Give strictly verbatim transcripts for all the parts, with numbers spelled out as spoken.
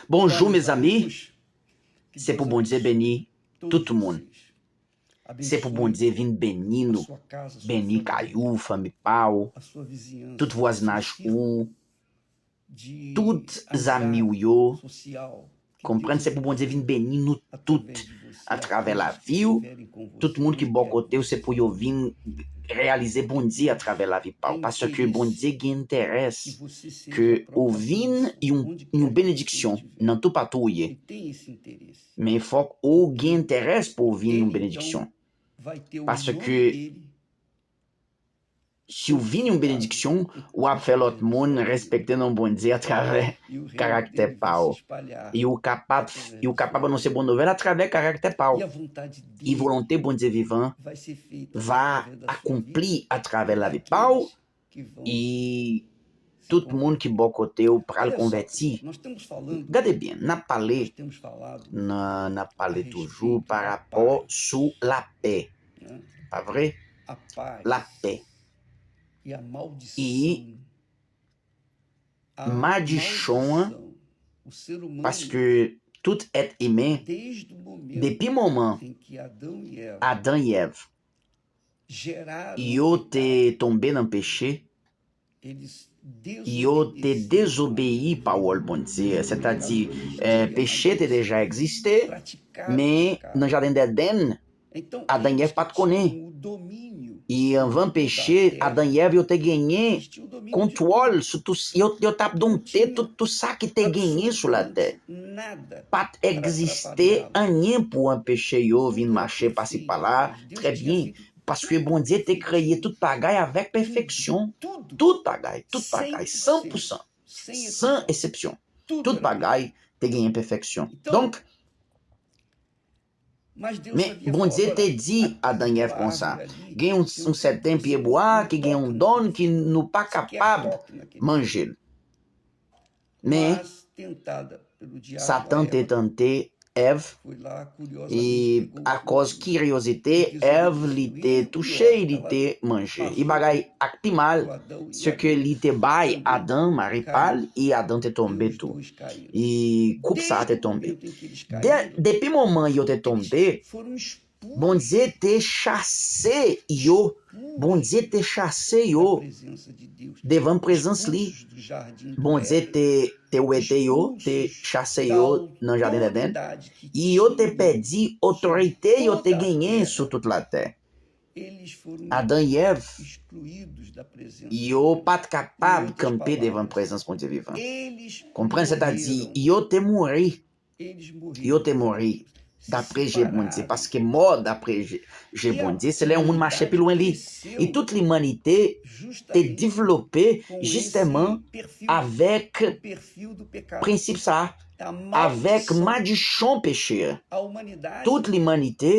Bonjou, mezanmi. Se pou Bondye beni tout moun. Se pou Bondye vin beni nou. Beni kay ou, fanmi pa w, tout vwazinaj ou, tout zanmi w yo. Konprann, se pou Bondye vin beni nou tout atravè lavi w. Tout moun ki bò kote w, se pou yo vin reyalize Bondye atravè lavi pa w. Paske Bondye gen enterè ke ou vin yon, yon benediksyon nan toupatou ou ye. Men fòk ou gen enterè pou w vin yon benediksyon. Paske si w vin yon benediksyon, w ap fè lòt moun respekte non Bondye atravè karaktè pa w. E w kapab, e w kapab anonse bon nouvèl atravè karaktè pa w. E volonte Bondye vivan va akonpli atravè lavi pa w. E tout moun ki bò kote w pral konvèti. Gade byen, n ap pale, n a, n ap pale toujou pa rapò sou lapè. Pa vre? Lapè. E madichon an, paske tout èt imen, depi moman Adan e Èv, yo te tonbe nan peche, yo te dezobeyi pawòl Bondye, sètadi, eh, peche te deja egziste, men nan jaden Edenn, Adan e Èv pa t konnen. E anvan peche, Adan e Èv yo te genyen kontwòl sou tout, yo, yo t ap domte tout, tout sa ki te genyen sou latè. Pa t egziste anyen pou anpeche yo vin mache pasi pala trè byen. Paske Bondye te kreye tout bagay avèk pèfeksyon. Tout bagay, tout bagay, san pou san, san eksepsyon. Tout bagay te genyen pèfeksyon. Donk, men Bondye te di Adan e Èv konsa, gen yon, yon sèten pyebwa ki gen yon donn ki nou pa kapab manje l. Men Satan te tante Èv, e akòz kiryozite, Èv, li te touche, li te manje. E bagay ak pi mal, se ke li te bay Adan, mari pa l, e Adan te tonbe tou. E koup sa a te tonbe. De, depi moman yo te tonbe, Bondye te chase yo. Bondye te chase yo devan prezans li. Bondye te, te wete yo, te chase yo nan jaden Edenn. E yo te pèdi otorite yo te genyen sou tout latè. Adan e Èv, yo pa t kapab kanpe devan prezans Bondye vivan. Konprann, sètadi, yo te mouri. Yo te mouri dapre je Bondye, paske mò dapre je, je Bondye, se lè yon moun mache pi lwen li. E tout limanite te devlope jistèman avèk prensip sa a, avèk madichon peche a. Tout limanite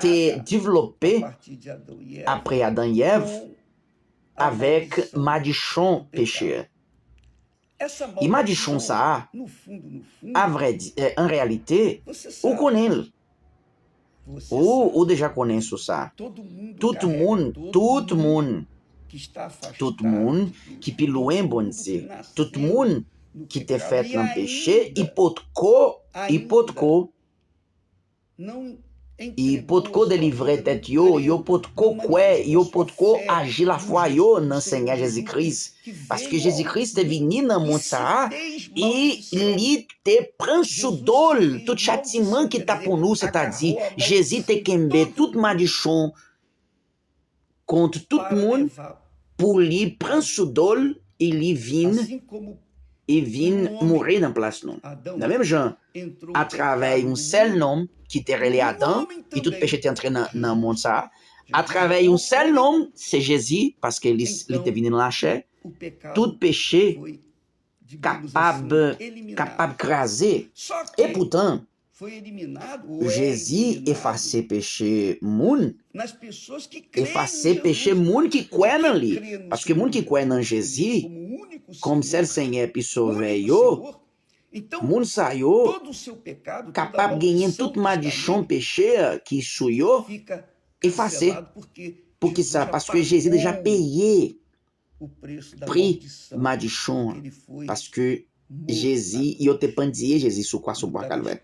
te devlope apre Adan e Èv avèk madichon peche a. E madichon sa a, a vrè di, eh, an reyalite, ou konnen l. Ou, ou deja konnen sou sa. Tout moun, tout moun, tout moun ki pi lwen Bondye, tout moun ki te fèt nan peche, li potko, li potko e potko delivre tèt yo, yo potko kwè, yo potko aji lafwa yo nan Senyè Jezi Kris. Paske Jezi Kris te vini nan mond sa a, e li te pran sou do l tout chatiman ki t ap pou nou, sètadi Jezi te kenbe tout madichon kont tout moun pou li pran sou do l e li vin, e vin mouri nan plas nou. Nan menm jan, atravè yon sèl nonm ki te rele Adan, e tout peche te antre nan, nan mond sa a. Atravè yon sèl nonm, se Jezi, paske li, li te vini nan lachè, tout peche kapab, kapab kraze. Epoutan, Jezi efase peche moun, efase peche moun ki kwè nan li. Paske moun ki kwè nan Jezi kòm sèl Senyè epi Sovè yo, moun sa yo kapab genyen tout madichon peche ki sou yo efase. Poukisa? Paske Jezi deja peye pri madichon an. Paske Jezi, yo te pandye Jezi sou kwa sou bwa Kalvè.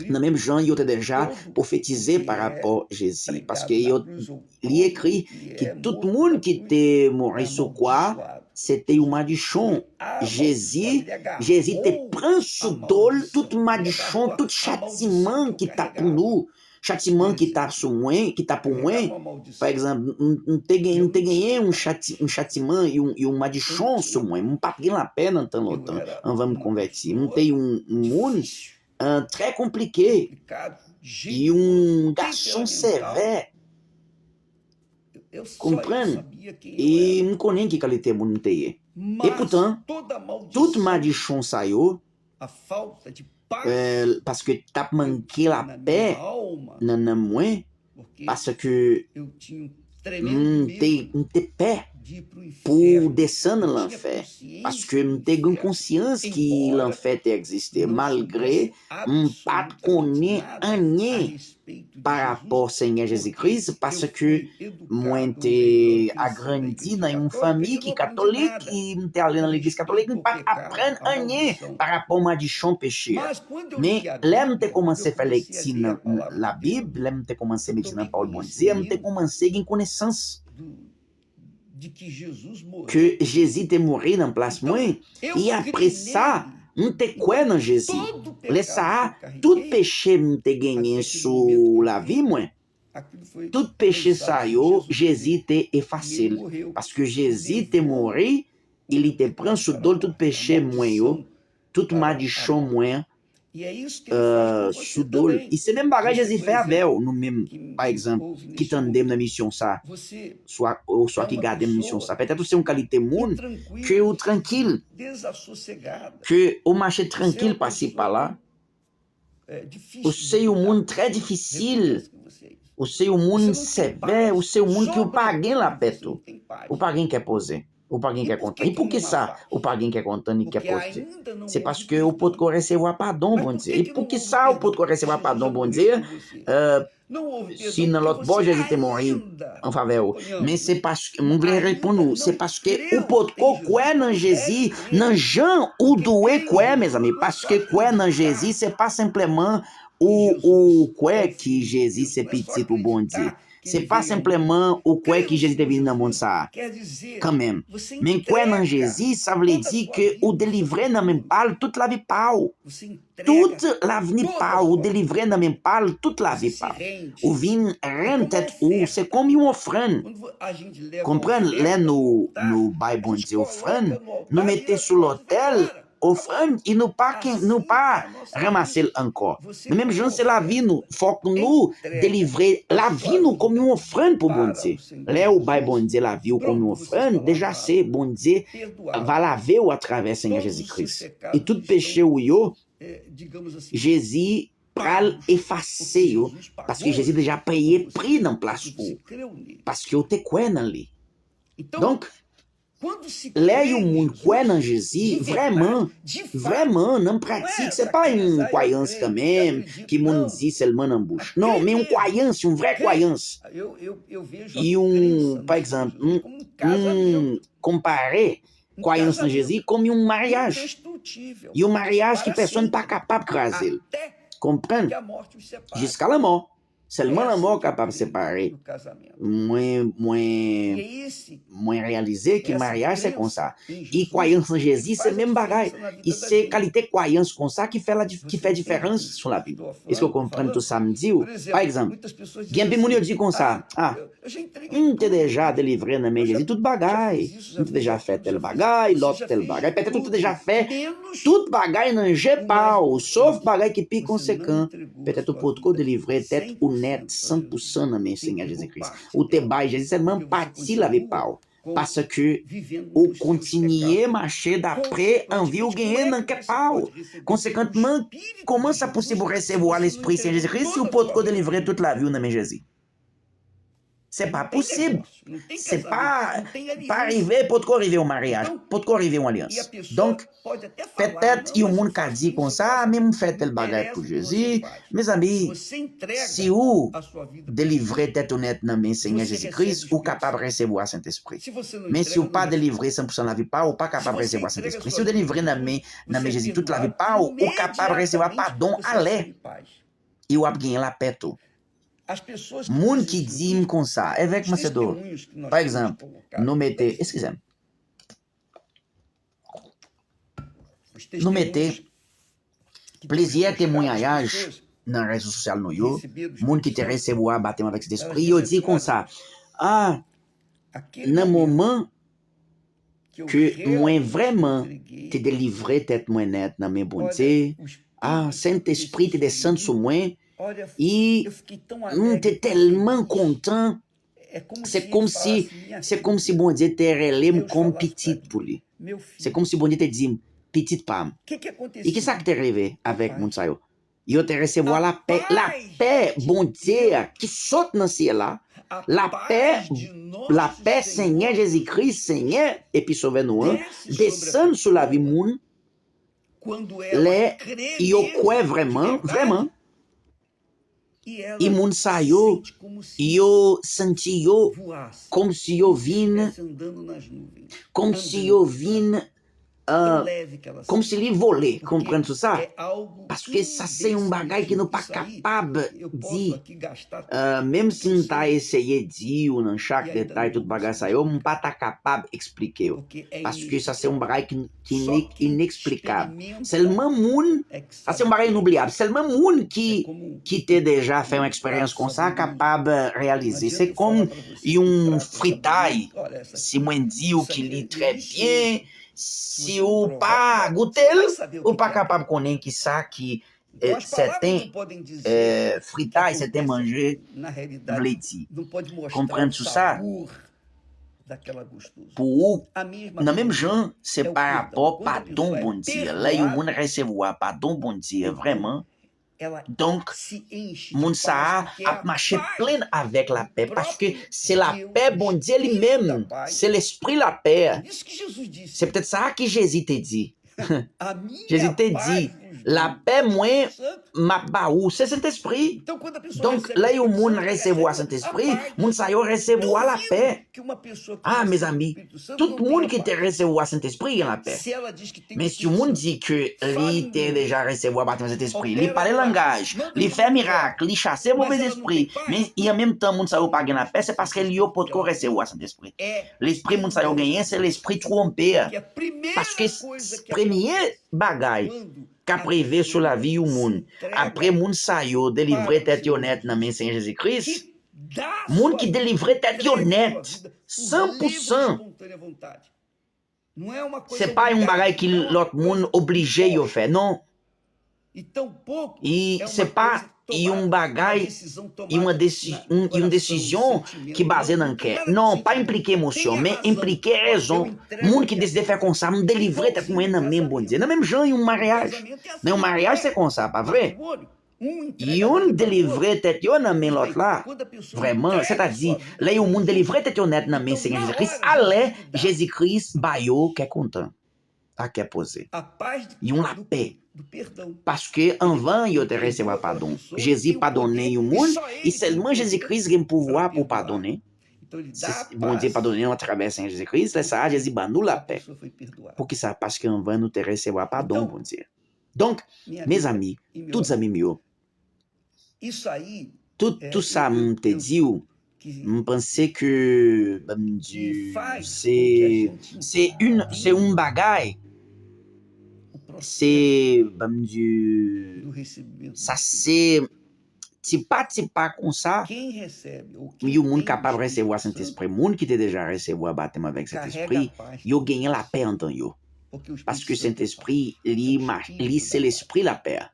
Nan menm jan yo te deja pwofetize pa rapò Jezi, paske yo li ekri ki tout moun ki te mouri sou kwa, se te yon madichon. Jezi, Jezi te pran sou do l tout madichon, tout chatiman ki t ap pou nou, chatiman ki t ap sou mwen, ki t ap pou mwen. Pa egzanp, m, m te gen, m te genyen yon chati, yon chatiman, yon, yon madichon sou mwen. M pa t gen lapè nan tan lontan, anvan m konvèti. M te yon moun, eh, trè konplike, yon gason sevè. Konprann? E m konnen ki kalite moun m te ye. E poutan, tout madichon sa yo, eh, paske t ap manke lapè nan nanm mwen, paske m te, m te pè pou desann lanfè, paske m te gen konsyans ki lanfè te egziste, malgre m pa t konnen anyen pa rapò Senyè Jezi Kris, paske mwen te agrandi nan yon fanmi ki katolik, e m te ale nan legliz katolik, m pa t aprann anyen pa rapò madichon peche a. Men, lè m te kòmanse fè lekti nan Labib, lè m te kòmanse medite nan pawòl Bondye, m te kòmanse gen konesans ke Jezi te mouri nan plas mwen. E apre sa, m te kwè nan Jezi. Lè sa a, tout peche m te genyen sou lavi mwen, tout peche sa yo, Jezi te efase l. Paske Jezi te mouri, e li te pran sou do l tout peche mwen yo, tout madichon mwen, eh, sou do l. E se menm bagay Jezi fè avè w, nou menm, pa egzanp, ki tande m nan misyon sa, swa, oswa ki gade m misyon sa. Petèt ou se yon kalite moun ke ou trankil, ke ou mache trankil pasi pala, ou se yon moun trè difisil, ou se yon moun sevè, ou se yon moun ki ou pa gen lapè tou, ou pa gen kè poze. Ou pa gen kè kontan. E poukisa ou pa gen kè kontan ni kè poze? Se paske ou potko resevwa padon Bondye. E poukisa ou potko resevwa padon Bondye? Eh, si nan lòt bò Jezi te mouri an favè ou. Men se paske, mwen vle reponn ou, se paske ou potko kwè nan Jezi, nan jan ou dwe kwè, mezanmi. Paske kwè nan Jezi, se pa senpleman ou, ou kwè ki Jezi se pitit ou Bondye. Se pa senpleman ou kwè ki Jezi te vini nan mond sa a, kanmenm. Men kwè nan Jezi, sa vle di ke ou delivre nan men pa l tout lavi pa w. Tout lavni pa w, ou delivre nan men pa l tout lavi pa w. Ou vin rann tèt ou, se kòm yon ofrann. Konprann, lè nou, nou bay Bondye ofrann, nou mete sou lotèl, ofrann, e nou pa ken, nou pa ranmase l ankò. Men menm jan se lavi nou, fòk nou delivre lavi nou kòm yon ofrann pou Bondye. Lè ou bay Bondye lavi w kòm yon ofrann, deja se Bondye va lave w atravè Senyè Jezi Kris. E tout peche w yo, Jezi pral efase yo, paske Jezi deja peye pri nan plas ou, paske w te kwè nan li. Donk, lè yon moun kwè nan Jezi, vrèman, vrèman, nan pratik, se pa yon kwayans kanmenm, ki moun di sèlman nan bouch. Non, men yon kwayans, yon vrè kwayans. Yon, pa egzanp, m, m konpare kwayans nan Jezi kòm yon maryaj. Yon maryaj ki pèsonn pa kapab kraze l. Konprann? Jiska lanmò. Sèlman lanmò kapab separe. Mwen, mwen, mwen reyalize ke maryaj se konsa. E kwayans nan Jezi se menm bagay. E se kalite kwayans konsa ki fè la, ki fè diferans sou lavi nou. Èske w konprann tou sa m di w? Pa egzanp, gen anpil moun yo di konsa, ah, m te deja delivre nan men Jezi tout bagay. M te deja fè tèl bagay, lòt tèl bagay. Petèt ou te deja fè tout bagay nan je pa w, sof bagay ki pi konsekan. Petèt ou potko delivre tèt ou nèt san pou san nan men Senyè Jezi Kris. Ou te bay Jezi sèlman pati lavi pa w. Paske ou kontinye mache dapre anvi w genyen nan kè pa w. Konsekantman, kòman sa posib ou resevwa Lespri Sen Jezi Kris si w potko delivre tout lavi w nan men Jezi? Se pa posib. Se pa, pa rive, potko rive yon maryaj, potko rive yon alyans. Donk, petèt yon moun ka di konsa, men m fè tèl bagay pou Jezi. Mezanmi, si ou delivre tèt ou nèt nan men Senyè Jezi Kris, ou kapab resevwa Sentespri. Men si ou pa delivre san pousan lavi pa ou, ou pa kapab resevwa Sentespri. Si ou delivre nan men, nan men Jezi tout lavi pa ou, ou kapab resevwa padon alè. E w ap genyen lapè tou. Moun ki di m konsa, evèk Monsedo, pa egzanp, nou mete, eskize m, nou mete plizyè temwayaj nan rezo sosyal nou yo, moun ki te resevwa batèm avèk Sentespri, yo di konsa, a, nan moman ke mwen vrèman te delivre tèt mwen nèt nan men Bondye, a, Sentespri te desann sou mwen, e m te tèlman kontan, se kòmsi, se kòmsi Bondye te rele m kòm pitit pou li. Se kòmsi Bondye te di m, pitit pa m. E ki sa ki te rive avèk moun sa yo? Yo te resevwa lapè, lapè Bondye a ki sot nan syèl la, lapè, lapè Senyè Jezi Kris, Senyè epi Sovè nou an, desann sou lavi moun lè yo kwè vrèman, vrèman. E moun sa yo, yo santi yo kòmsi yo vin, kòmsi yo vin, ah, kòmsi li vole, konprann sou sa. Paske sa se yon bagay ke nou pa kapab di. Ah, menm si m ta eseye di ou nan chak detay tout bagay sa yo, m pa ta kapab eksplike yo. Paske sa se yon bagay ki, ki ine-, ineksplikab. Sèlman moun, sa se yon bagay inoubliyab. Sèlman moun ki, ki te deja fè yon eksperyans konsa kapab reyalize. Se kòm yon fritay. Si mwen di w ki li trè byen, si ou pa goute l, ou pa kapab konnen ki sa ki, eh, sèten, eh, fritay, sèten manje vle di. Konprann sou sa. Pou ou, nan menm jan, se pa rapò padon Bondye. Lè yon moun resevwa padon Bondye vrèman, donk, moun sa a ap mache plen avèk lapè, paske se lapè Bondye li menm, se lespri lapè. Se petèt sa ki Jezi te di. Jezi te di, lapè mwen m ap ba ou, se Sentespri. Donk, lè yon moun resevwa Sentespri, moun sa yo resevwa lapè. Ah, mezanmi, tout moun ki te resevwa Sentespri gen lapè. Men si yon moun di ke li te deja resevwa batèm Sentespri, li pale langaj, li fè mirak, li chase movèzespri, men e an menm tan moun sa yo pa gen lapè, se paske li yo potko resevwa Sentespri. Lespri moun sa yo genyen, se lespri twonpe a. Paske s-, s-, premye bagay k ap rive sou lavi yon moun, apre moun sa yo delivre tèt yo nèt nan men Senyè Jezi Kris, moun ki delivre tèt yo nèt, san pou san, se pa yon bagay ki lòt moun oblije yo fè, non. E se pa yon bagay, yon desi-, yon, yon desizyon ki baze nan kè. Non, pa enplike emosyon, men enplike rezon. Moun ki deside fè konsa, m delivre tèt mwen nan men Bondye. Nan menm jan yon maryaj. Nan yon maryaj, se konsa, pa vre? Youn delivre tèt yo nan men lòt la. Vrèman, sètadi, lè yon moun delivre tèt yo nèt nan men Senyè Jezi Kris, alè Jezi Kris ba yo kè kontan, a kè poze. Yon lapè. Paske anvan yo te resevwa padon. Jezi padonnen yon moun, e sèlman Jezi Kris gen pouvwa pou padonnen. Se Bondye padonnen nou atravè Senyè Jezi Kris, lè sa a Jezi ban nou lapè. Poukisa? Paske anvan nou te resevwa padon Bondye. Donk, mezanmi, tout zanmi m yo, tout, tout sa m te di w, m panse ke, ban m di, se, se yon, se yon bagay, se, ban m di, sa se tipa, tipa konsa, yon moun kapab resevwa Sentespri. Moun ki te deja resevwa batèm avèk Sentespri, yo genyen lapè andan yo. Paske Sentespri, li ma-, li se lespri lapè a.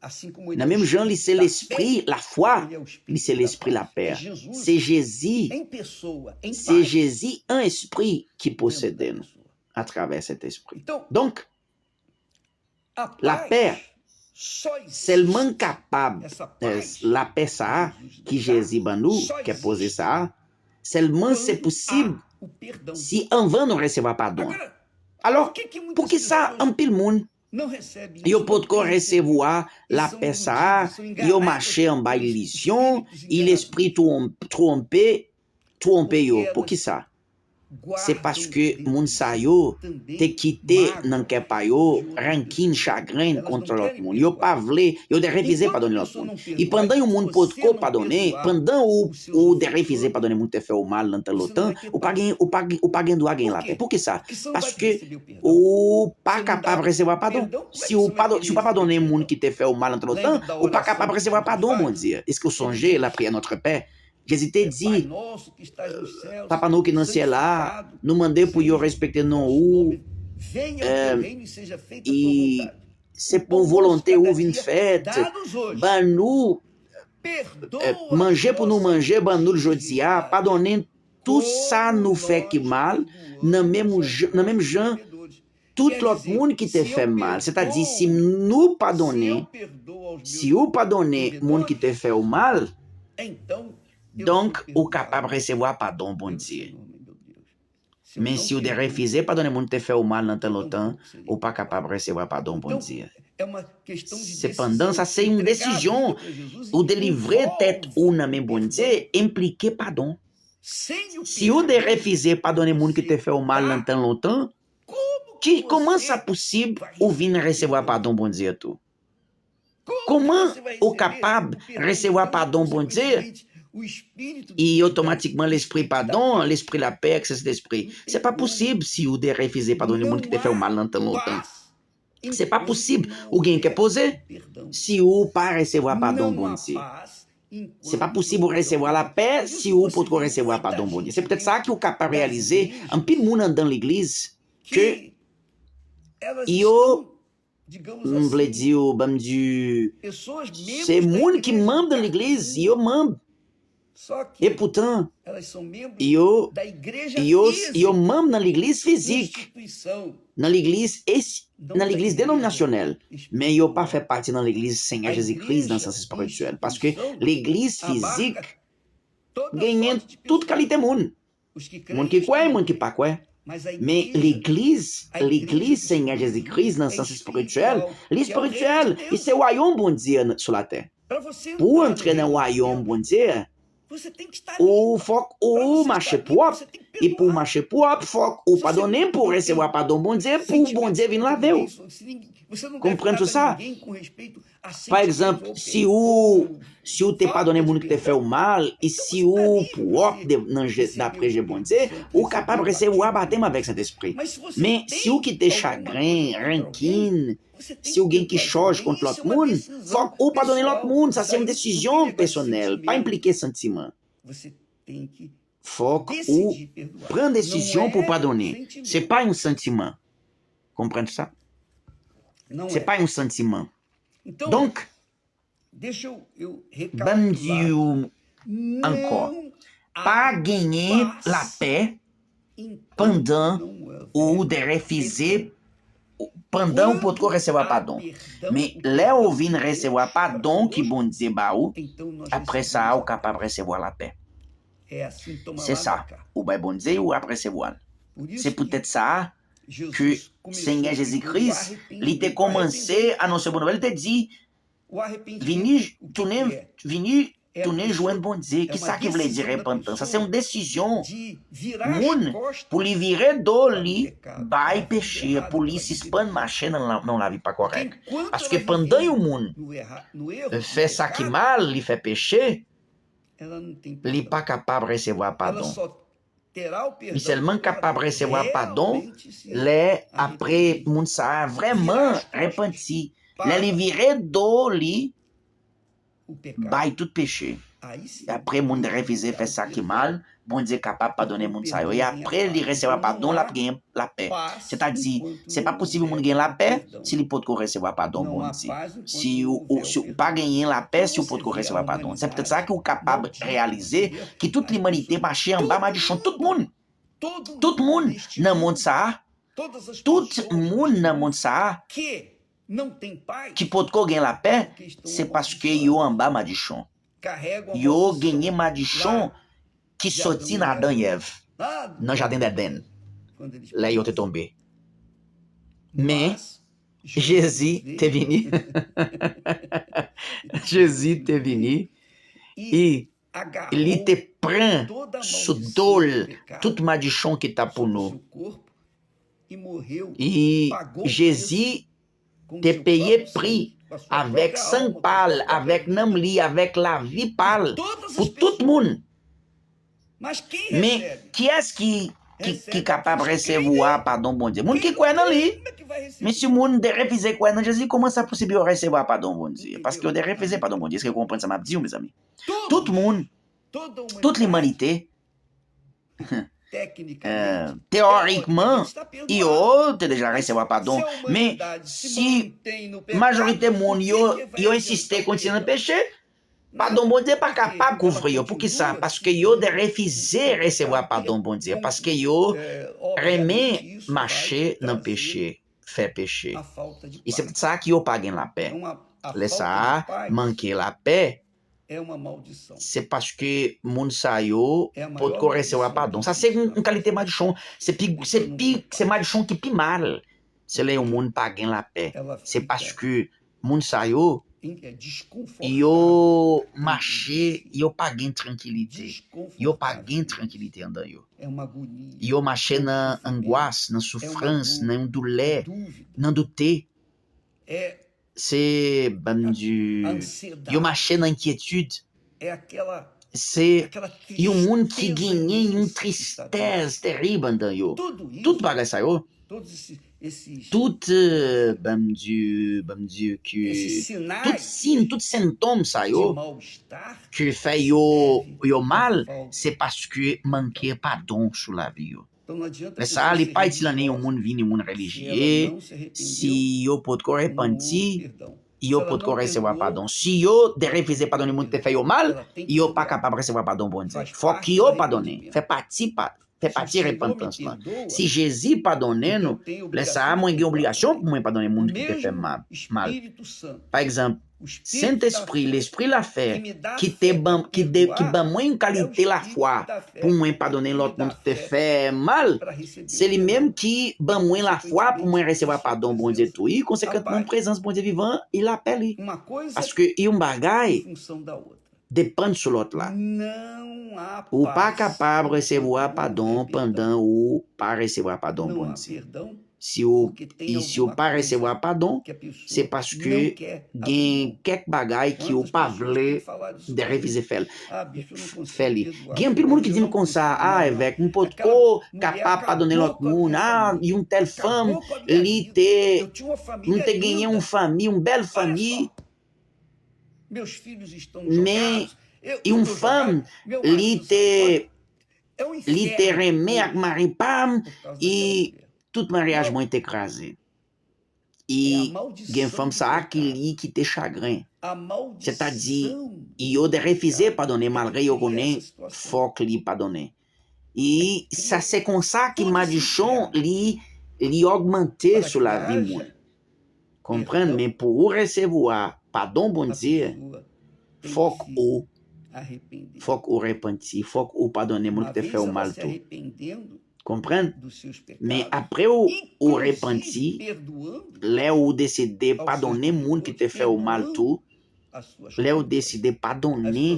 Nan menm jan li se lespri lafwa, li se lespri lapè. Se Jezi, se Jezi an espri ki posede nou atravè Sentespri. Donk, lapè, sèlman kapab, eh, lapè sa a ki Jezi ban nou, kè poze sa a, Sèlman se posib si anvan nou resevwa padon. Alò, poukisa anpil moun yo potko resevwa lapè sa a, yo mache anba ilizyon, e lespri twonpe, twonpe, twonpe yo? Poukisa? Se paske moun sa yo te kite nan kè pa yo rankin, chagren kont lòt moun. Yo pa vle, yo te refize padone lòt moun. E pandan yon moun potko padone, pandan ou, ou te refize padone moun ki te fè w mal nan tan lontan, ou pa gen, ou pa, ou pa gen dwa gen lapè. Poukisa? Paske ou pa kapab resevwa padon. Si ou pa, si ou pa padone moun ki te fè w mal nan tan lontan, ou pa kapab resevwa padon Bondye. Èske w sonje lapriyè Notre Père? Jezi te di, Papa nou ki nan syèl la, nou mande pou yo respekte non ou. E se pou volonte ou vin fèt. Ban nou, e, manje pou nou manje, ban nou l jodi a. Padone tout sa nou fè ki mal, nan menm jan, nan menm jan tout lòt moun ki te fè m mal. Sètadi, si nou padone, si ou padone moun ki te fè w mal, donk, ou kapab resevwa padon Bondye. Men si ou te refize padone moun ki te fè w mal nan tan lontan, ou pa kapab resevwa padon Bondye. Sepandan, sa se yon desizyon. Ou delivre tèt ou nan men Bondye enplike padon. Si ou te refize padone moun ki te fè w mal nan tan lontan, ki, kòman sa posib ou vin resevwa padon Bondye tou? Kòman ou kapab resevwa padon Bondye e otomatikman lespri padon, lespri lapè, èk Sentespri? Se pa posib si ou te refize padone moun ki te fè w mal nan tan lontan. Se pa posib ou gen kè poze si ou pa resevwa padon Bondye. Se pa posib ou resevwa lapè si ou potko resevwa padon Bondye. Se poutèt sa ke ou kapab reyalize anpil moun anndan legliz ke yo, m vle di w, ban m di, se moun ki manm nan legliz, yo manm. Epoutan, yo, yo, yo manm nan legliz fizik, nan legliz, nan legliz denominasyonèl, men yo pa fè pati nan legliz Senyè Jezi Kris nan sans espirityèl, paske legliz fizik genyen tout kalite moun. Moun ki kwè, moun ki pa kwè. Men legliz, legliz Senyè Jezi Kris nan sans espirityèl, li espirityèl, li se wayòm Bondye sou latè. Pou w antre nan wayòm Bondye, ou fòk ou mache pwòp. E pou w mache pwòp, fòk ou padone pou w resevwa padon Bondye, pou Bondye vin lave w. Konprann sou sa. Pa egzanp, si ou, si ou te padone moun ki te fè w mal, e si ou pwòp de, nan je, dapre je Bondye, ou kapab resevwa batèm avèk Sentespri. Men, si ou kite chagren, rankin, si ou gen kichòj kont lòt moun, fòk ou padone lòt moun. Sa se yon desizyon pèsonèl, pa enplike santiman. Fòk ou pran desizyon pou padone. Se pa yon santiman. Konprann sa? Se pa yon santiman. Donk, ban m di w ankò, pa genyen lapè pandan ou te refize, pandan ou potko resevwa padon. Men lè ou vin resevwa padon ki Bondye ba ou, apre sa a, ou kapab resevwa lapè. Se sa, ou bay Bondye, ou ap resevwa l. Se poutèt sa a ke Senyè Jezi Kris, li te kòmanse anonse bon nouvèl, li te di, vini, tounen, vini, tounen jwenn Bondye. Kisa ki vle di repantans? Sa se yon desizyon. Moun, pou li vire do li bay peche, pou li sispann mache nan, nan yon lavi pa kòrèk. Paske pandan yon moun fè sa ki mal, li fè peche, li pa kapab resevwa padon. Li sèlman kapab resevwa padon lè apre moun sa a vrèman repanti, lè li vire do li bay tout peche. E apre moun refize fè sa ki mal, Bondye kapab padone moun sa yo. E apre li resevwa padon, l ap genyen lapè. Sètadi, se pa posib yon moun gen lapè si li potko resevwa padon Bondye. Si ou, ou, si ou pa genyen lapè, si ou potko resevwa padon. Se poutèt sa ke ou kapab reyalize ke tout limanite mache anba madichon tout moun. Tout moun nan mond sa a, tout moun nan mond sa a ki potko gen lapè, se paske yo anba madichon. Yo genyen madichon ki soti nan Adan e Èv, nan jaden Edenn, lè yo te tonbe. Men, Jezi te vini. Jezi te vini, e li te pran sou do l tout madichon ki t ap pou nou. E Jezi te peye pri avèk san pa l, avèk nanm li, avèk lavi pa l, pou tout moun. Men, kiyès ki, ki, ki kapab resevwa padon Bondye? Moun ki kwè nan li. Men si moun te refize kwè nan Jezi, kòman sa posib yo resevwa padon Bondye? Paske yo te refize padon Bondye. Èske w konprann sa m ap di w, mezanmi? Tout moun, tout limanite, eh, teyorikman, yo te deja resevwa padon. Men si majorite moun yo, yo ensiste kontinye nan peche, padon Bondye pa kapab kouvri yo. Poukisa? Paske yo te refize resevwa padon Bondye. Paske yo renmen mache nan peche, fè peche. E se poutsa ki yo pa gen lapè. Lè sa a, manke lapè, se paske moun sa yo potko resevwa padon. Sa se yon, yon kalite madichon, se pi, se pi, se madichon ki pi mal. Se lè yon moun pa gen lapè. Se paske moun sa yo, yo mache, yo pa gen trankilite. Yo pa gen trankilite anndan yo. Yo mache nan angwas, nan soufrans, nan yon doulè, nan doute. Se, ban m di, yo mache nan enkyetid. Se yon moun ki genyen yon tristès terib anndan yo. Tout bagay sa yo, tout, eh, ban m di, ban m di ke tout siy, tout sentòm sa yo ke fè yo, yo mal, se paske manke padon sou lavi yo. Lè sa a, li pa itil anyen yon moun vin yon moun relijye, si yo potko repanti, yo potko resevwa padon. Si yo te refize padone moun ki te fè yo mal, yo pa kapab resevwa padon Bondye. Fòk yo padone. Fè pati pa, fè pati repantans lan. Si Jezi padone nou, lè sa a, mwen gen obligasyon pou mwen padone moun ki te fè m mal. Pa egzanp, Sentespri, lespri lafè, ki te ban, ki de, ki ban mwen yon kalite lafwa pou mwen padone lòt moun ki te fè mal, se li menm ki ban mwen lafwa pou mwen resevwa padon Bondye tou. E konsekantman, prezans Bondye vivan e lapè li. Paske yon bagay depann sou lòt la. Ou pa kapab resevwa padon pandan ou pa resevwa padon Bondye. Si w, e si w pa resevwa padon, se paske gen kèk bagay ki w pa vle de refize fè l, fè li. Gen anpil moun ki di m konsa, a, evèk, m potko kapab padone lòt moun. A, yon tèl fanm, li te, m te genyen yon fanmi, yon bèl fanmi, men yon fanm, li te, li te renmen ak mari pa m, e tout maryaj mwen te kraze. E gen fanm sa a ki li kite chagren. Sètadi, yo te refize padone malgre yo konnen fòk li padone. E sa se konsa ki madichon li, li ogmante sou lavi moun. Konprann, men pou ou resevwa padon Bondye, fòk ou, fòk ou repanti, fòk ou padone moun ki te fè w mal tou. Konprann? Men apre w, ou repanti, lè ou deside padone moun ki te fè w mal tou, lè ou deside padone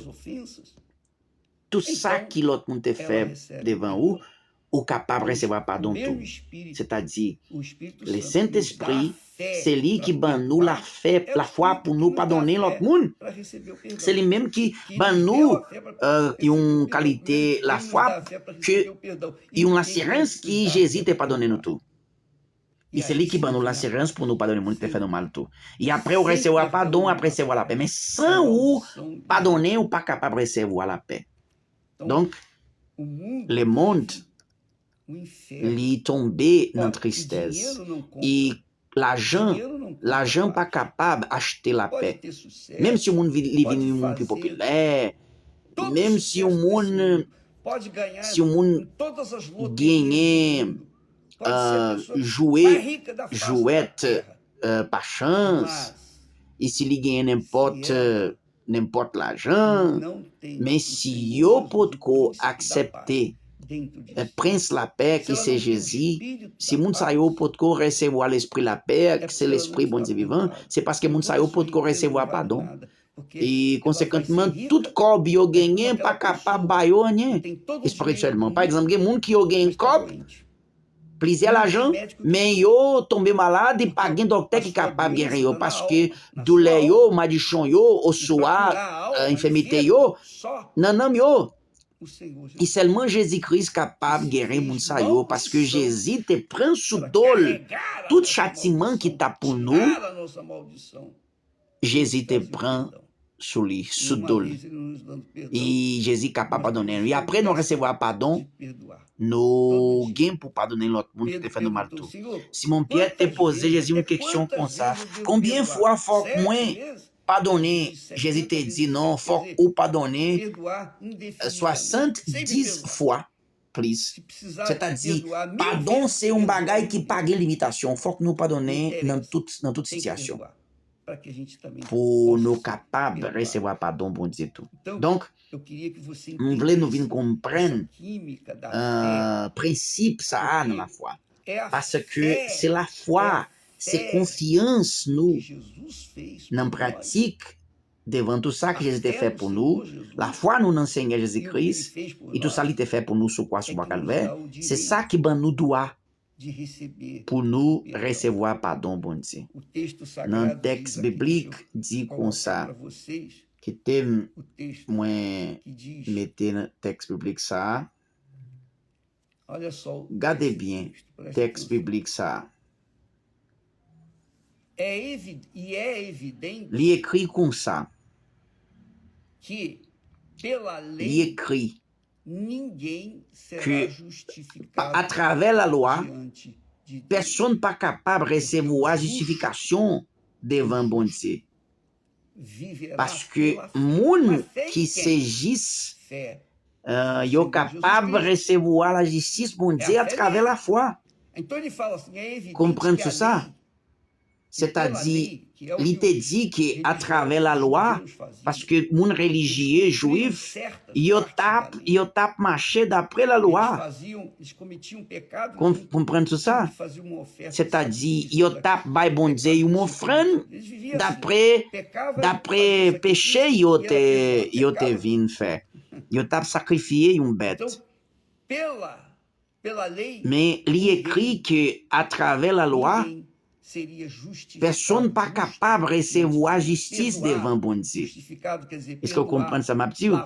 tout sa ki lòt moun te fè devan ou, ou kapab resevwa padon tou. Sètadi, Lesentespri, se li ki ban nou lafè, lafwa pou nou padone lòt moun. Se li menm ki ban nou, eh, yon kalite lafwa ke yon asirans ki Jezi te padone nou tou. E se li ki ban nou lasirans pou nou padone moun ki te fè nou mal tou. E apre ou resevwa padon, apre resevwa lapè. Men san ou padone, ou pa kapab resevwa lapè. Donk, lemonn, li tonbe nan tristès. E lajan, lajan pa kapab achte lapè. Menm si yon moun vin, li vin yon moun pi popilè, menm si yon moun, si yon moun genyen, eh, jwe jwèt, eh, pa chans, e si li genyen nenpòt, eh, nenpòt lajan, men si yo potko aksepte, eh, Prens Lapè ki se Jezi, si moun sa yo potko resevwa Lespri Lapè, ki se Lespri Bondye vivan, se paske moun sa yo potko resevwa padon. E konsekantman, tout kòb yo genyen pa kapab ba yo anyen espirityèlman. Pa egzanp, gen moun ki yo genyen kòb, plizyè lajan, men yo tonbe malad, e pa gen dòktè ki kapab geri yo, paske doulè yo, madichon yo, oswa, eh, enfimite yo, nan nanm yo. E sèlman Jezi Kris kapab geri moun sa yo, paske Jezi te pran sou do l tout chatiman ki t ap pou nou. Jezi te pran sou li, sou do l. E Jezi kapab padone nou. E apre nou resevwa padon, nou gen pou padone lòt moun ki te fè nou mal tou. Simon Pyè te poze Jezi yon keksyon konsa, "Konbyen fwa fòk mwen padone?" Jezi te di, "Non, fòk ou padone, eh, swasanndis fwa plis." Sètadi, padon se yon bagay ki pa gen limitasyon. Fòk nou padone nan tout, nan tout sitiyasyon pou nou kapab resevwa padon Bondye tou. Donk, m vle nou vin konprann, eh, prensip sa a nan lafwa. Paske se lafwa, se konfyans nou nan pratik devan tout sa ke Jezi te fè pou nou, lafwa nou nan Senyè Jezi Kris, e tout sa li te fè pou nou sou kwa, sou bwa Kalvè, se sa ki ban nou dwa pou nou resevwa padon Bondye. Nan tèks biblik di konsa, kite m, mwen mete nan tèks biblik sa a, gade byen tèks biblik sa a. Li ekri konsa. Li ekri ke pa, atravè lalwa, pèsonn pa kapab resevwa jistifikasyon devan Bondye. Paske moun ki se jis, eh, yo kapab resevwa lajistis Bondye atravè lafwa. Konprann sou sa. Sètadi, li te di ke atravè lalwa, paske moun relijye, jwif, yo t ap, yo t ap mache dapre lalwa. Konprann sou sa? Sètadi, yo t ap bay Bondye yon ofrann dapre, dapre peche yo te, yo te vin fè. Yo t ap sakrifye yon bèt. Men li ekri ke atravè lalwa, pèsonn pa kapab resevwa jistis devan Bondye. Èske w konprann sa m ap di w?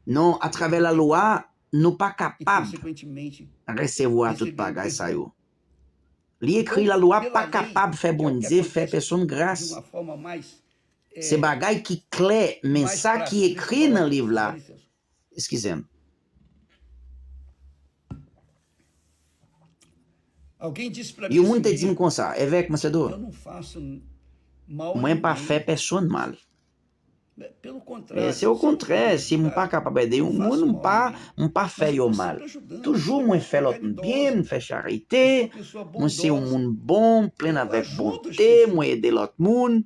Non, atravè lalwa, nou pa kapab resevwa tout bagay sa yo. Li ekri, lalwa pa kapab fè Bondye fè pèsonn gras. Se bagay ki klè, men sa ki ekri nan liv la, eskize m. Yon moun te di m konsa, Evèk, Monsedo, mwen pa fè pèsonn mal. E se okontrè, si m pa kapab ede yon moun, m pa, m pa fè yo mal. Toujou mwen fè lòt moun byen, m fè charite, mwen se yon moun bon, plen avèk bonte, mwen ede lòt moun.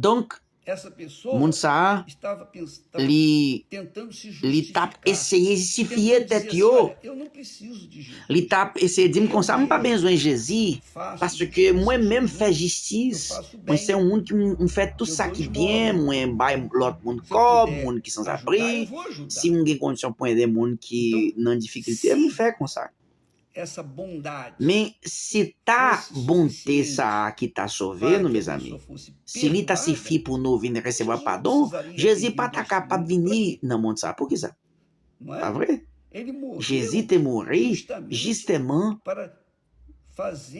Donk, moun sa a, li, li t ap eseye jistifye tèt yo. Li t ap eseye di m konsa, "M pa bezwen Jezi, paske mwen menm fè jistis. Mwen se yon moun ki m, m fè tout sa ki byen, mwen bay lòt moun kòb, moun ki sanzabri. Si m gen kondisyon pou ede moun ki nan difikilte, m fè konsa." Men se ta bonte sa a ki ta sove nou, mezanmi. Si li ta sifi pou nou vin resevwa padon, Jezi pa ta kapab vini nan mond sa a. Poukisa? Pa vre? Jezi te mouri jisteman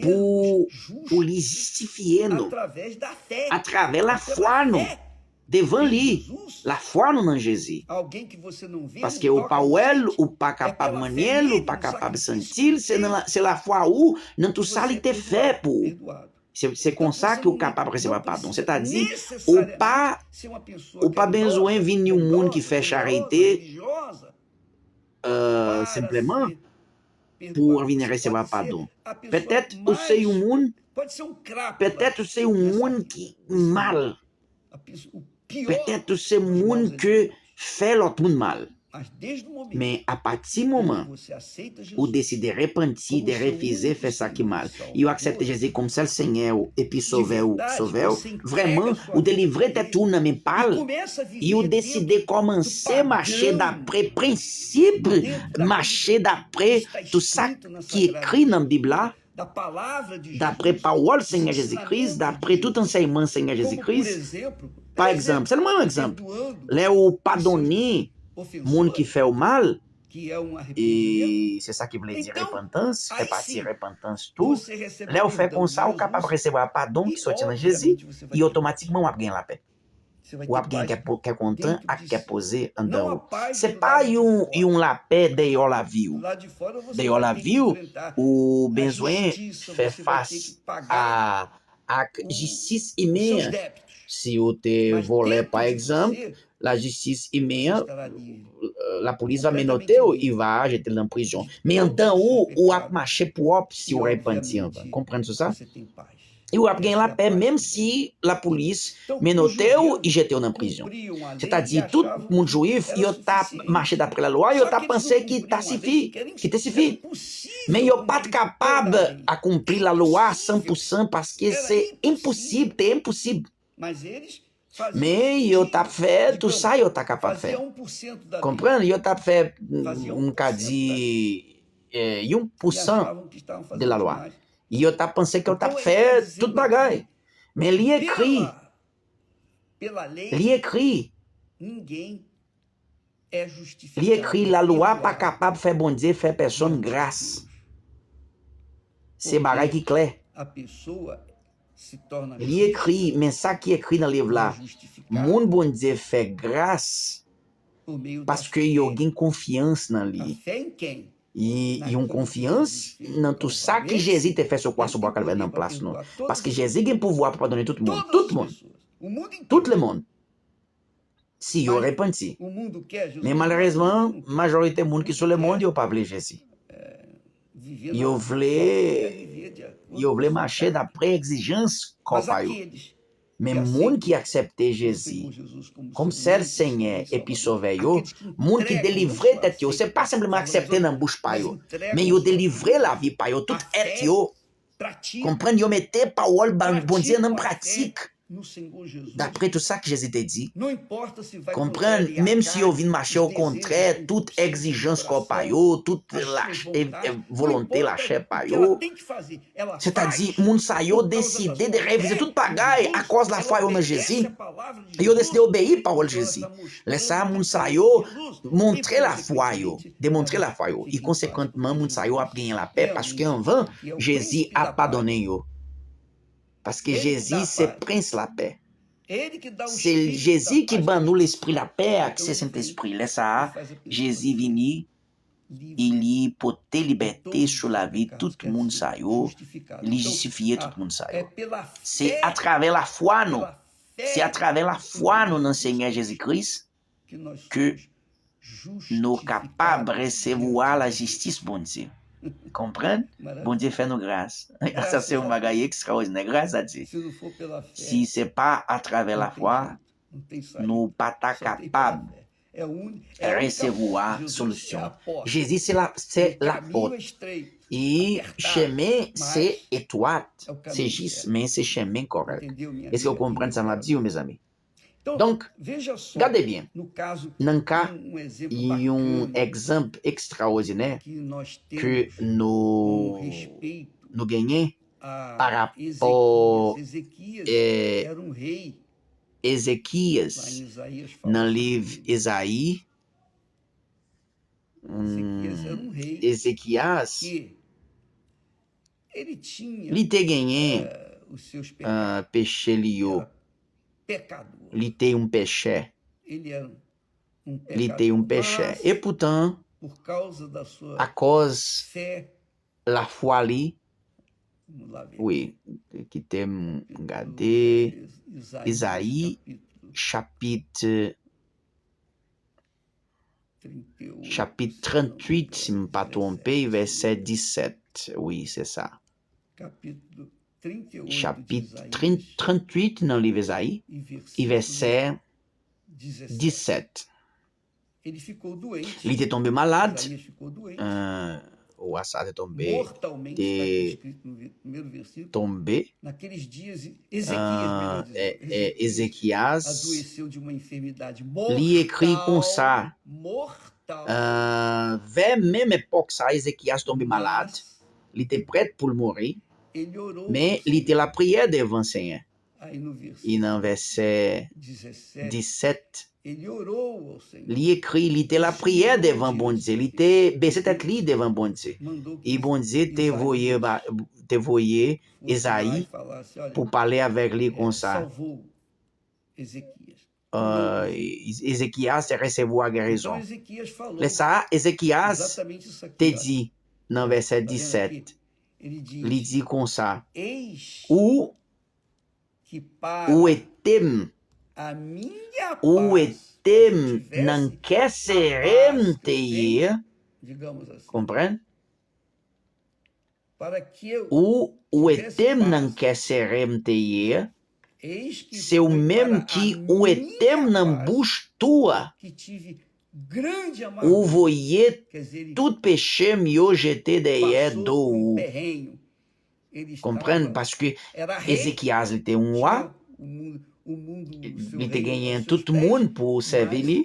pou, pou li jistifye nou atravè lafwa nou devan li, lafwa nou nan Jezi. Paske ou pa wè l, ou pa kapab manyen l, ou pa kapab santi l, se nan la, se lafwa ou nan tout sa li te fè pou ou. Se, se konsa ke ou kapab resevwa padon. Sètadi, ou pa, ou pa bezwen vin yon moun ki fè charite, euh, senpleman pou w vin resevwa padon. Petèt ou se yon moun, petèt ou se yon moun ki mal. Petèt ou se moun ke fè lòt moun mal. Men apati moman ou deside repanti, de refize fè sa ki mal, e ou aksepte Jezi kòm sèl Senyè ou epi Sovè ou, Sovè ou, vrèman, ou delivre tèt ou nan men pa l, e ou deside kòmanse mache dapre prensip, mache dapre tout sa ki ekri nan Bib la, dapre pawòl Senyè Jezi Kris, dapre tout ansèyman Senyè Jezi Kris. Pa egzanp, sèlman yon egzanp, lè ou padone moun ki fè w mal, e se sa ki vle di repantans, fè pati repantans tou. Lè w fè konsa, ou kapab resevwa padon ki soti nan Jezi, e otomatikman w ap gen lapè. W ap gen kè, kè kontan ak kè poze anndan ou. Se pa yon, yon lapè dèyò lavi w. Dèyò lavi w, ou bezwen fè fas a, ak jistis imen an. Si w te vòlè, pa egzanp, lajistis imen an, lapolis va menote w, i va jete l nan prizon. Men anndan ou, ou ap mache pwòp si w repanti anvan. Konprann sou sa? E w ap gen lapè menm si lapolis menote w, i jete w nan prizon. Sètadi, tout moun jwif, yo t ap mache dapre lalwa, yo t ap panse ki ta sifi, ki te sifi. Men yo pa t kapab akonpli lalwa san pou san paske se enposib, te enposib. Men yo t ap fè tout sa yo ta kapab fè. Konprann? Yo t ap fè, m ka di, eh, yon pou san de lalwa. Yo t ap panse ke yo t ap fè tout bagay. Men li ekri, li ekri, li ekri, lalwa pa kapab fè Bondye fè pèsonn gras. Se bagay ki klè. Li ekri, men sa ki ekri nan liv la, moun Bondye fè gras paske yo gen konfyans nan li. E yon konfyans nan tout sa ki Jezi te fè sou kwa sou bwa Kalvè nan plas nou. Paske Jezi gen pouvwa pou padone tout moun. Tout moun. Tout lemonn. Si yo repanti. Men malerezman, majorite moun ki sou lemonn, yo pa vle Jezi. Yo vle, yo vle mache dapre egzijans kò pa yo. Men moun ki aksepte Jezi kòm sèl Senyè epi Sovè yo, moun ki delivre tèt yo, se pa senpleman aksepte nan bouch pa yo, men yo delivre lavi pa yo, tout èt yo. Konprann, yo mete pawòl Bondye nan pratik. Dapre tout sa ke Jezi te di, konprann, menm si yo vin mache okontrè tout egzijans kò pa yo, tout lach-, e, e, volonte lachè pa yo, sètadi, moun sa yo deside de refize tout bagay akòz lafwa yo nan Jezi. Yo deside obeyi pawòl Jezi. Lè sa a, moun sa yo montre lafwa yo, demontre lafwa yo. E konsekantman, moun sa yo ap genyen lapè paske anvan, Jezi ap padone yo. Paske Jezi se Prens lapè. Se Jezi ki ban nou lespri lapè ak se Sentespri. Lè sa a, Jezi vini, e li pote libète sou lavi tout moun sa yo, li jistifye tout moun sa yo. Se atravè lafwa nou, se atravè lafwa nou nan Senyè Jezi Kris ke nou kapab resevwa lajistis Bondye. Konprann? Bondye fè nou gras. Sa se yon bagay ekstraòdinè. Gras a Dye. Si se pa atravè lafwa, nou pa ta kapab resevwa solisyon. Jezi se la, se lapòt. E chemen se etwat, se jis, men se chemen kòrèk. Èske w konprann sa m ap di w, mezanmi? Donk, gade byen, nan ka yon egzanp ekstraòdinè ke nou, nou genyen pa rapò, eh, Ezekiyas, nan liv Ezayi, hmm, Ezekiyas, li te genyen, eh, peche li yo. Li te yon pechè. Li te yon pechè. Epoutan, akòz lafwa li, wi, kite m gade, Ezayi, chapit, chapit tranntuit, si m pa twonpe, vèsè disèt. Wi, se sa. chapit trant, trant uit nan liv Ezayi, e vèsè disèt. Li te tonbe malad. Eh, wa sa te tonbe, te tonbe. Eh, eh, Ezekiyas, li ekri konsa, eh, vè menm epòk sa, Ezekiyas tonbe malad. Li te prèt pou l mouri, men li te lapriyè devan Senyè. E nan vèsè disèt, li ekri, li te lapriyè devan Bondye, li te bese tèt li devan Bondye. E Bondye te voye, ba- te voye Ezayi pou pale avèk li konsa. Eh, Ezekiyas te resevwa gerizon. Lè sa a, Ezekiyas te di nan vèsè disèt, li di konsa, ou, ou ete m, ou ete m nan kè sere m te ye. Konprann? Ou, ou ete m nan kè sere m te ye. Se ou menm ki ou ete m nan bouch tou a. Ou voye tout peche m yo jete dèyè do ou. Konprann? Paske Ezekiyas, li te yon wa, li te genyen tout moun pou sèvi li,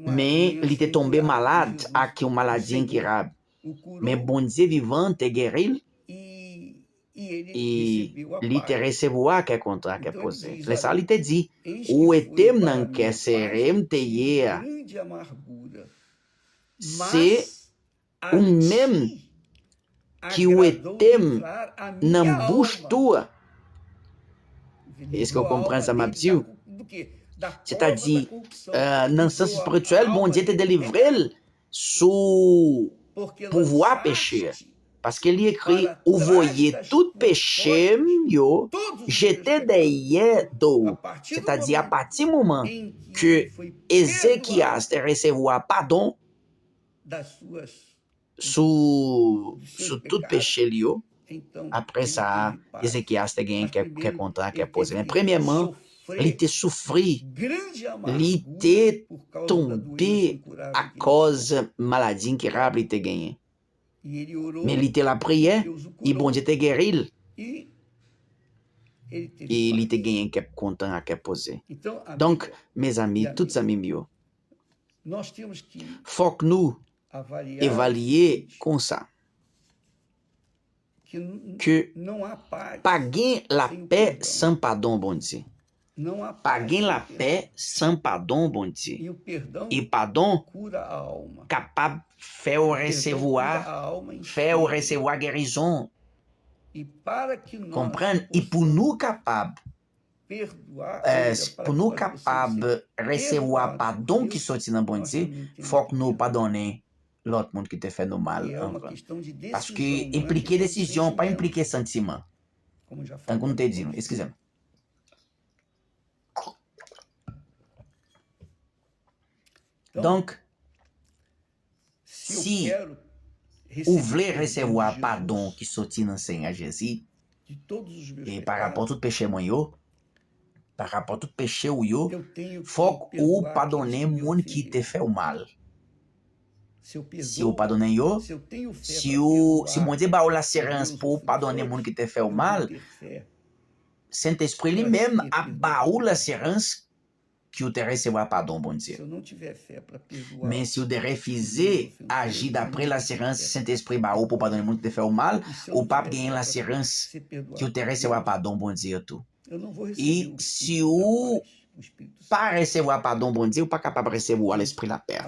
men li te tonbe malad ak yon maladi enkirab. Men Bondye vivan te geri l, e li te resevwa kè kontan, kè poze. Lè sa a, li te di, ou ete m nan kè sere m te ye a. Se ou menm ki ou ete m nan bouch tou a. Èske w konprann sa m ap di w? Sètadi, eh, nan sans espirityèl, Bondye te delivre l sou pouvwa peche a. Paske li ekri, ou voye tout peche m yo jete dèyè do w. Sètadi, apati moman ke Ezekiyas te resevwa padon sou, sou tout peche li yo, apre sa, Ezekiyas te genyen kè, kè kontan, kè poze. Men premyèman, li te soufri, li te tonbe akòz maladi enkirab li te genyen. Men li te lapriyè, e Bondye te geri l. E li te genyen kè kontan ak kè poze. Donk, mezanmi, tout zanmi m yo, fòk nou evalye konsa ke pa gen lapè san padon Bondye. Pa gen lapè san padon Bondye. E padon kapab fè w resevwa, fè w resevwa gerizon. Konprann? E pou nou kapab, eh, pou nou kapab resevwa padon ki soti nan Bondye, fòk nou padonnen lòt moun ki te fè nou mal anvan. Paske enplike desizyon, pa enplike santiman. Tankou m te di nou, eskize m. Donk, si ou vle resevwa padon ki soti nan Senyè Jezi, e pa rapò tout peche mwen yo, pa rapò tout peche w yo, fòk ou padonnen moun ki te fè w mal. Si ou padonnen yo, si ou, si Bondye ba ou lasirans pou ou padonnen moun ki te fè w mal, Sentespri li menm ap ba ou lasirans ke w te resevwa padon Bondye. Men si w te refize aji dapre lasirans Sentespri ba ou pou w padonnen moun ki te fè w mal, ou p ap genyen lasirans ke w te resevwa padon Bondye yo tou. E si w pa resevwa padon Bondye, ou pa kapab resevwa lespri lapè a.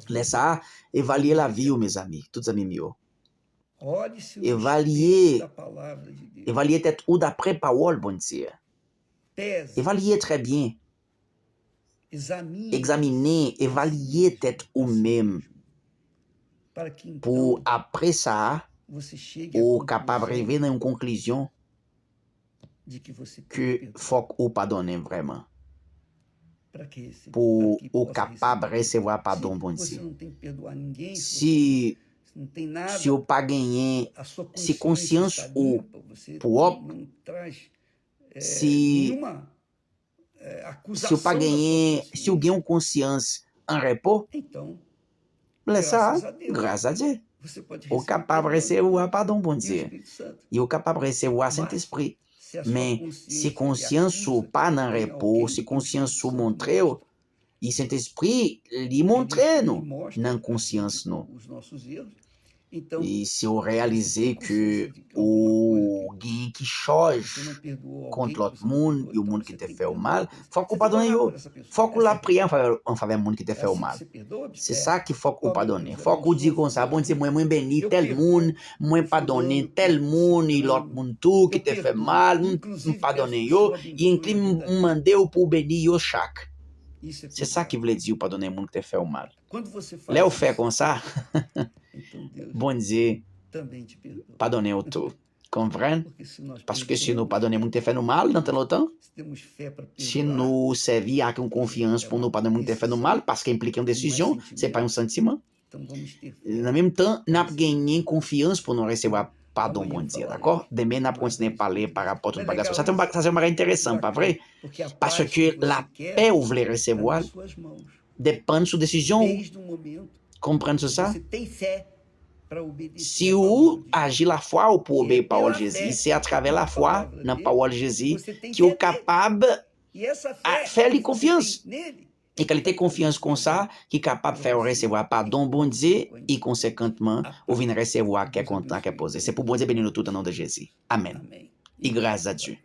Lè sa a, evalye lavi w, mezanmi, tout zanmi m yo. Evalye, evalye tèt ou dapre pawòl Bondye a. Evalye trè byen. Egzamine, evalye tèt ou menm. Pou apre sa, ou kapab rive nan yon konklizyon ke fòk ou padonnen vrèman. Pou ou kapab resevwa padon Bondye. Si Si w pa genyen, si konsyans ou pwòp, si, si w pa genyen, si w gen yon konsyans an repo, lè sa a, gras a Dye, ou kapab resevwa padon Bondye. E ou kapab resevwa Sentespri. Men, si konsyans ou pa nan repo, si konsyans ou montre w, e Sentespri, li montre nou nan konsyans nou. E si w reyalize ke ou gen ki chòj kont lòt moun, yon moun ki te fè w mal, fòk ou padone yo. Fòk ou lapriyè an favè, an favè moun ki te fè w mal. Se sa ki fòk ou padone. Fòk ou di konsa, Bondye, mwen, mwen beni tèl moun, mwen padone tèl moun, e lòt moun tou ki te fè m mal, m, m padone yo, e enkli m, m mande w pou w beni yo chak. Se sa ki vle di w padone moun ki te fè w mal. Lè w fè konsa, Bondye padone w tou. Konprann? Paske si nou padone moun ki te fè nou mal nan tan lontan, si nou sèvi ak yon konfyans pou nou padone moun ki te fè nou mal, paske enplike yon desizyon, se pa yon santiman. Nan menm tan, n ap genyen konfyans pou nou resevwa padon Bondye, dakò? Demen, n ap kontinye pale pa rapò tout bagay sa. Sa se yon ba-, sa se yon bagay enteresan, pa vre? Paske lapè ou vle resevwa depann sou desizyon ou. Konprann sou sa? Si ou aji lafwa ou pou obeyi pawòl Jezi, se atravè lafwa nan pawòl Jezi ke ou kapab a, fè li konfyans. E kalite konfyans konsa ki kapab fè w resevwa padon Bondye, e konsekantman, ou vin resevwa kè kontan, kè poze. Se pou Bondye beni nou tout, nan non de Jezi. Amèn. E gras a Dye.